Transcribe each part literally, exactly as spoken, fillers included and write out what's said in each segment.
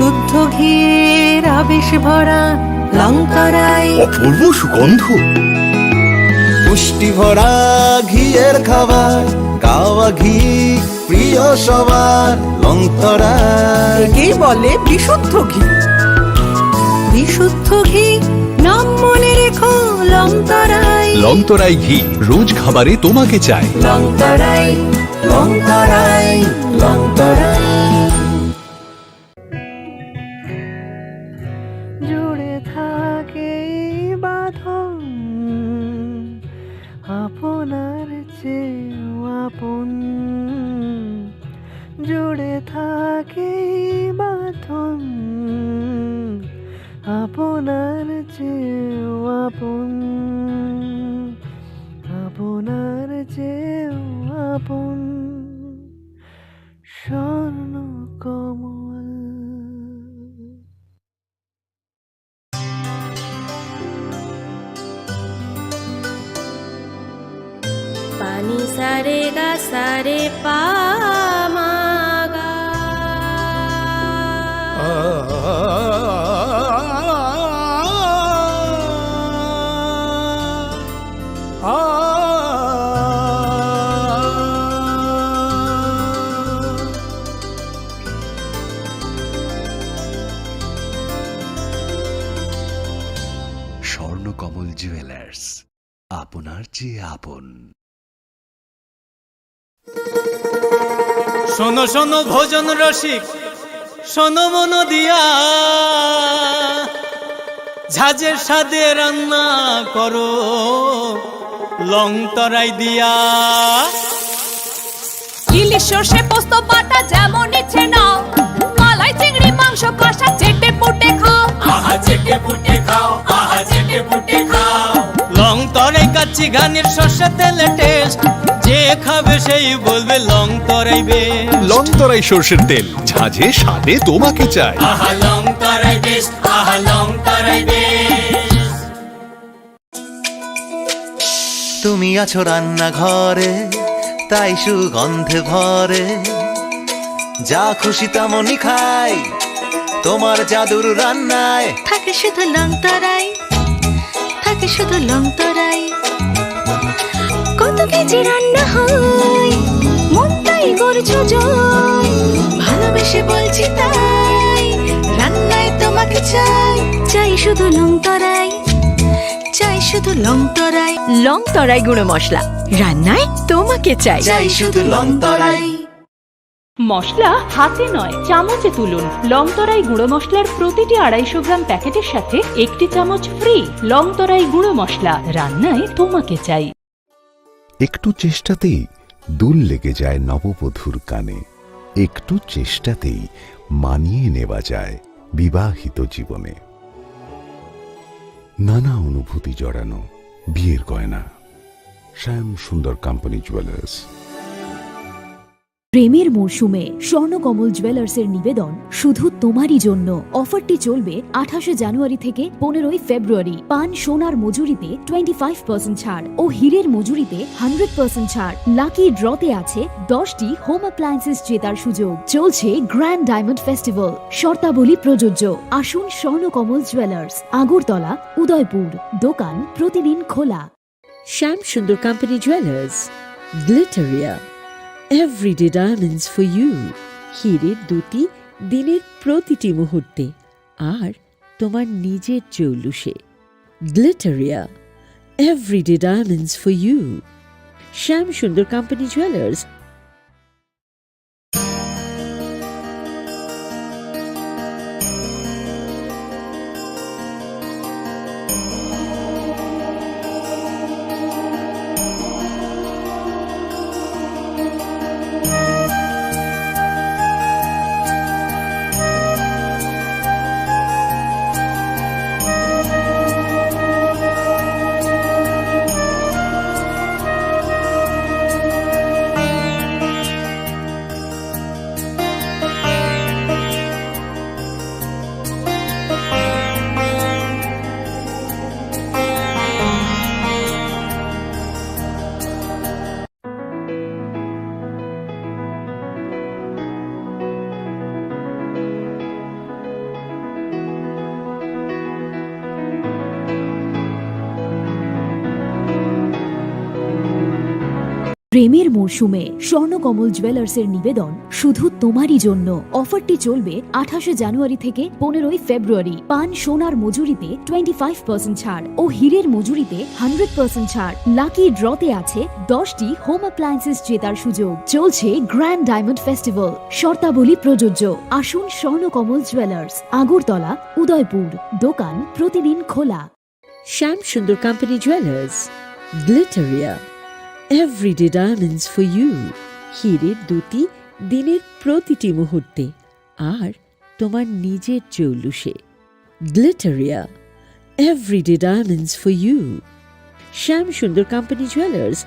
শুদ্ধ ঘির আবেশ ভরা লংতরাই। অপূর্ব সুগন্ধ। পুষ্টি ভরা ঘিয়ের খাবার, গাওয়া ঘি প্রিয় সবার, লংতরাই। একেই বলে বিশুদ্ধ ঘি। বিশুদ্ধ ঘি, নাম মনে রেখো, লংতরাই। লংতরাই ঘি, রোজ খাবারে তোমাকে চাই। লংতরাই, লংতরাই, লংতরাই। জুড়ে থাকে এই বাঁধন, আপনার চেয়েও আপন। জুড়ে থাকে এই বাঁধন, আপনার চেয়েও আপন, আপনার চেয়েও আপন। স্বর্ণ কমল। পানি সারে গা সারে পা মা গা। স্বর্ণকমল জুয়েলার্স, আপনার চেয়ে আপন। শোনো শোনো ভোজন রসিক, শোনো মন দিয়া, ঝাঁঝের স্বাদে রান্না করো লং তরাই দিয়া। ইলিশ সর্ষে পোস্ত বাটা যেমন ইচ্ছে নাও, মালাই চিংড়ি মাংস কষা চেটে পুটে খাও। আহা চেটে পুটে খাও, আহা চেটে পুটে খাও। লং তরাই কাচ্চি ঘানির সর্ষে তেলে টেস্ট, যে খাবে সেই বলবে লং তরাই বেস্ট। লং তরাই সর্ষের তেল, ঝাঁঝে স্বাদে তোমাকে চাই। আহা লং তরাই বেস্ট, আহা লং তরাই বেস্ট। তুমি আছো রান্নাঘরে, তাই সুগন্ধে ভরে। যা খুশি তেমনই খাই, তোমার জাদুর রান্নায়। থাকে শুধু লং তরাই, থাকে শুধু লং তরাই। কত কেজি রান্না হয়, মনটাই করছো জয়। ভালোবেসে বলছি তাই, রান্নায় তোমাকে চাই। চাই শুধু লং তরাই, চাই শুধু লং তরাই। লং তরাই গুঁড়ো মশলা, রান্নায় তোমাকে চাই। চাই শুধু লং তরাই। মশলা হাতে নয়, চামচে তুলুন। লং তরাই গুঁড়ো মশলার প্রতিটি আড়াইশো গ্রাম প্যাকেটের সাথে একটি চামচ ফ্রি। লং তরাই গুঁড়ো মশলা, রান্নায় তোমাকে চাই। একটু চেষ্টাতেই দুল লেগে যায় নববধূর কানে। একটু চেষ্টাতেই মানিয়ে নেওয়া যায় বিবাহিত জীবনে। নানা অনুভূতি জড়ানো বিয়ের গয়না। শ্যাম সুন্দর কোম্পানি জুয়েলার্স। প্রেমের মরশুমে স্বর্ণকমল জুয়েলার্সের নিবেদন শুধু তোমারই জন্য। অফারটি চলবে আঠাশে জানুয়ারি থেকে পনেরোই ফেব্রুয়ারি। পান সোনার মজুরিতে টোয়েন্টি ফাইভ পার্সেন্ট ছাড় ও হীরের মজুরিতে হান্ড্রেড পার্সেন্ট ছাড়। লাকি ড্রতে আছে দশটি হোম অ্যাপ্লায়েন্সেস জেতার সুযোগ। চলছে গ্র্যান্ড ডায়মন্ড ফেস্টিভ্যাল, শর্তাবলী প্রযোজ্য। আসুন স্বর্ণকমল জুয়েলার্স, আগরতলা, উদয়পুর। দোকান প্রতিদিন খোলা। Shyam Sundar company jewellers, Glitteria, everyday diamonds for you. হীরের দ্যুতি দিনের প্রতিটি মুহূর্তে, আর তোমার নিজের জৌলুসে। Glitteria, everyday diamonds for you. Shyam Sundar company jewellers. প্রেমের মরশুমে স্বর্ণকমল জুয়েলার্সের নিবেদন শুধু তোমারই জন্য। অফারটি চলবে আঠাশে জানুয়ারি থেকে পনেরোই ফেব্রুয়ারি। পান সোনার মজুরিতে টোয়েন্টি ফাইভ পার্সেন্ট ছাড় ও হীরের মজুরিতে হান্ড্রেড পার্সেন্ট ছাড়। লাকি ড্রতে আছে দশটি হোম অ্যাপ্লায়েন্সেস জেতার সুযোগ। চলছে গ্র্যান্ড ডায়মন্ড ফেস্টিভ্যাল, শর্তাবলী প্রযোজ্য। আসুন স্বর্ণকমল জুয়েলার্স, আগরতলা, উদয়পুর। দোকান প্রতিদিন খোলা। Shyam Sundar company jewellers, Glitteria, everyday diamonds for you. হীরের দ্যুতি দিনের প্রতিটি মুহূর্তে, আর তোমার নিজের জৌলুসে। Glitteria, everyday diamonds for you. Shyam Sundar company jewellers.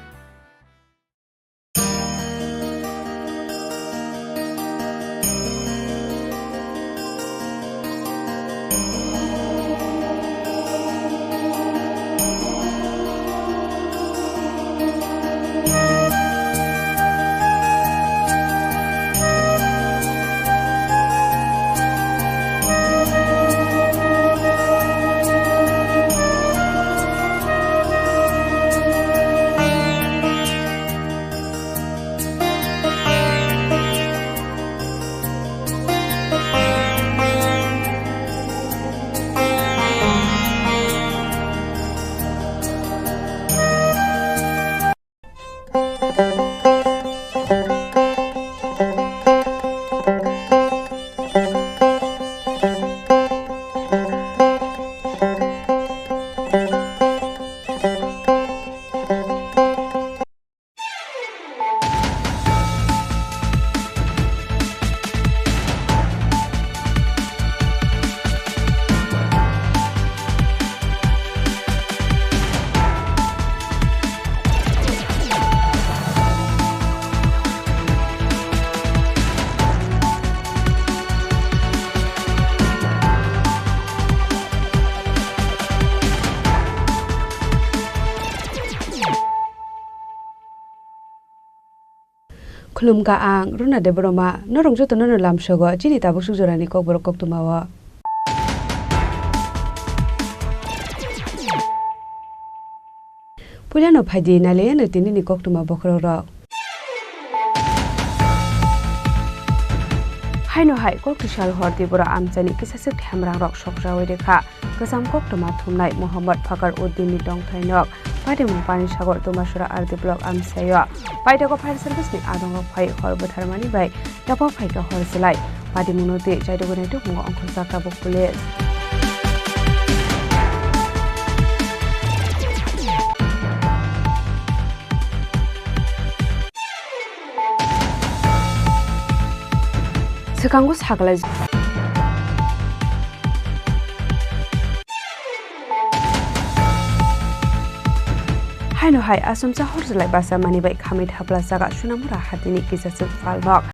Khulumkha ang Runa Debbarma, norok jotono no lamsogo chini tabuk suk jorani kokborok koktwmao. Puilano phaidi nailaiano tinini koktwma bokhorokrok. Haino hai kok tisal hor Tripura amchaini kisaswk themrangrok sokjawi rikha. Kwcham koktwma thumnai Mohammad Fakar Uddinni tongthainok. Patimung Panisagar Tumasura R D block amchaio. Paithago fire service ni adongrok phai hor bwtharmani bai yapha phaikha hor chwlai. Patimungno twi chaidugwi naitukmungo ongkhorjak tabuk police. Swkango saklai. Haino hai achomsa hor chwlai basa mani bai khamwi thapla jaga Sunamura hatini kisaswk phalnok.